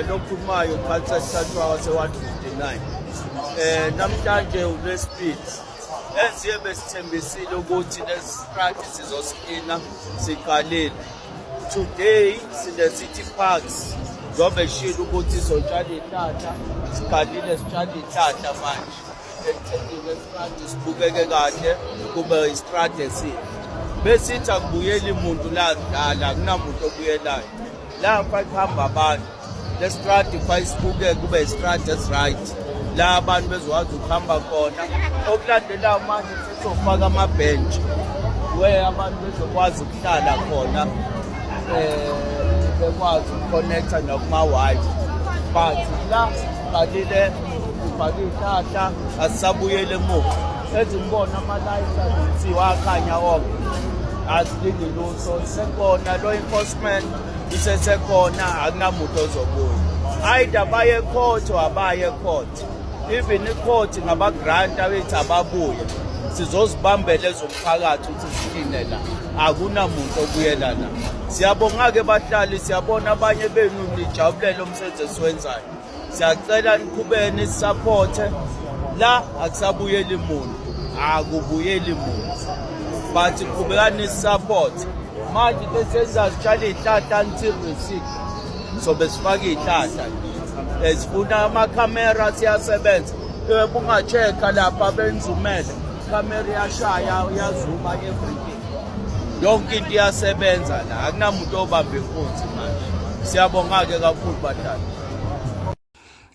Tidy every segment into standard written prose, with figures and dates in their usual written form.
Lokhulumayo ukhansela Hlatshwayo wase-159. Namhlanje uLwesibili. Eziye besithembisile ukuthi lesitrati sizosiklina, siqalile. Today sine City Parks, njengoba eshilo ukuthi izotshala iy'hlahla, siqalile sitshala iy'hlahla manje. Ekutheni isitrati sibukeke kahle, kube isitrati esihle. Besithi akubuyeli muntu la kudala, akunamuntu obuyelayo. Lapha kuhamba abantu, lesitrati kufanele sibukeke, kube isitrati esi-right la abantu bezokwazi ukuhamba khona. Okulandelayo manje sesizofaka amabhentshi where abantu bezokwazi ukuhlala khona, bekwazi ukuconnecta nakuma-Wi-Fi. But la siqalile sifake iy'hlahla, asisabuyele emuva. Ezingibona ama-lights alungisiwe, akhanya onke, asidingi lutho, sekhona law enforcement, isesekhona, akunamuntu ozobuya. Either baye court or abaye court, even i-court ngabagranta bethi ababuye, sizozibambela ezomphakathi ukuthi sikline la, akunamuntu obuyela la. Siyabonga-ke bahlali, siyabona abanye benu nijabulela umsebenzi esiwenzayo. Siyacela niqhubeke nisupporte la, akusabuyeli muntu, akubuyeli muntu, but qhubekani nisupport. Manje into esiyenzayo, sitshala iy'hlahla until we-sick, sobe sifake iy'hlahla nje. Sifuna amakhamera, siyasebenza. Bunga-check-a lapha benzumele, ikhamera iyashaya, iyazuma everything, yonke into iyasebenza la, akunamuntu obamba inkunzi manje. Siyabonga-ke kakhulu bahlali.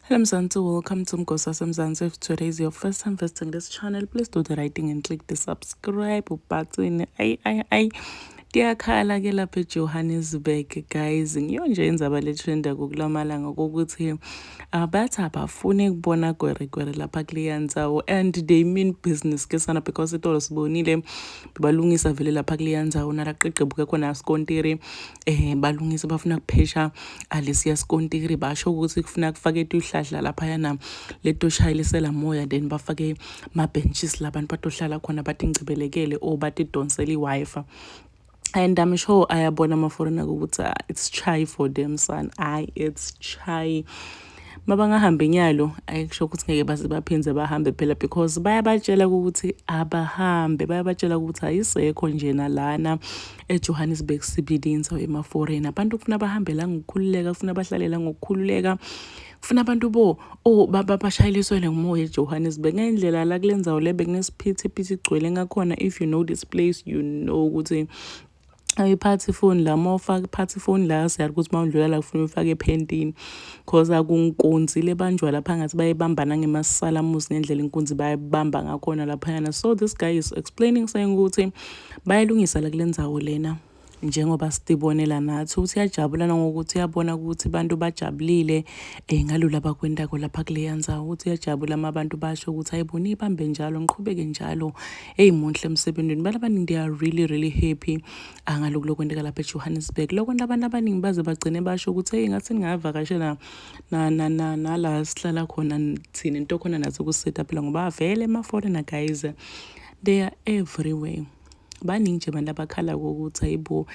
Hello Mzansi, welcome to Mgosi Mzansi. If today is your first time visiting this channel, please do the right thing and click the subscribe button. Ay ay ay. Tiyakhala ke lapha eJohannesburg guys. Ngiyo nje indzaba le-trenda kulamalanga kokuthi bathi abafuni kubona gweregwere lapha kuleya ndzawo, and they mean business ke sana, because itolo sibonile balungisa vele lapha kuleya ndzawo nalaqeqebuke khona sikontiri, balungisa, bafuna kuphesha alesiya sikontiri. Basho ukuthi kufuna kufake tihlahla laphayana letoshayelisela moya, then bafake ma-benches labantu batohlala khona, batingcibelekele or batidonsele i-Wi-Fi. And I'm sure ayabona ama-foreigner ukuthi it's chai for them son, I it's chai. Mabangahambi nyalo, ayikusho ukuthi ngeke baze baphindze bahambe phela, because bayabatshela ukuthi abahambe, bayabatshela ukuthi ayisekho nje nalana eJohannesburg CBD indzawo yema-foreigner. Abantu kufuna bahambe la ngokukhululeka, kufuna bahlale la ngokukhululeka, kufuna abantu bo oh bashayeliswe ngumoya eJohannesburg ngendlela la kule ndzawo le bekunesiphithiphithi igcwele ngakhona. If you know this place, you know ukuthi ayiphathi ifoni la, uma ufaka iphathi ifoni la, siyazi ukuthi uma undlula la kufuna ufake ephentini, cause akunkunzi lebanjwa lapha ngathi bayibamba ngemasalamusi ngendlela inkunzi bayibamba ngakhona laphayana. So this guy is explaining, saying ukuthi bayalungisa la kule ndzawo lena njengoba sitibonela nathi, ukuthi uyajabula nangokuthi uyabona ukuthi abantu bajabulile ngalolu abakwentako lapha kuleya ndzawo, ukuthi uyajabula uma abantu basho ukuthi ayibona ibambe njalo, ngiqhubeke njalo, eyi muhle emsebenzini. Bantu abaningi, they are really really happy ngaloku lokwenteka lapha eJohannesburg. Lokwenta abantu abaningi baze bagcine basho ukuthi hey, ngathi ningavakashela na na na nala sihlala khona thina, into khona nathi kuseta phela, ngoba vele ama-foreigner guys, they are everywhere. Baningi nje abantu abakhala kokuthi hayibo,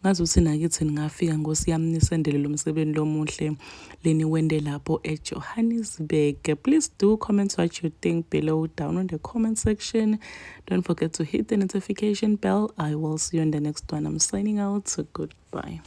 ngazuthi nakithi ningafika nkosi yami, nisendele lo msebenzi lomuhle leniwente lapho eJohannesburg. Please do comment what you think below down on the comment section. Don't forget to hit the notification bell. I will see you in the next one. I'm signing out, so goodbye.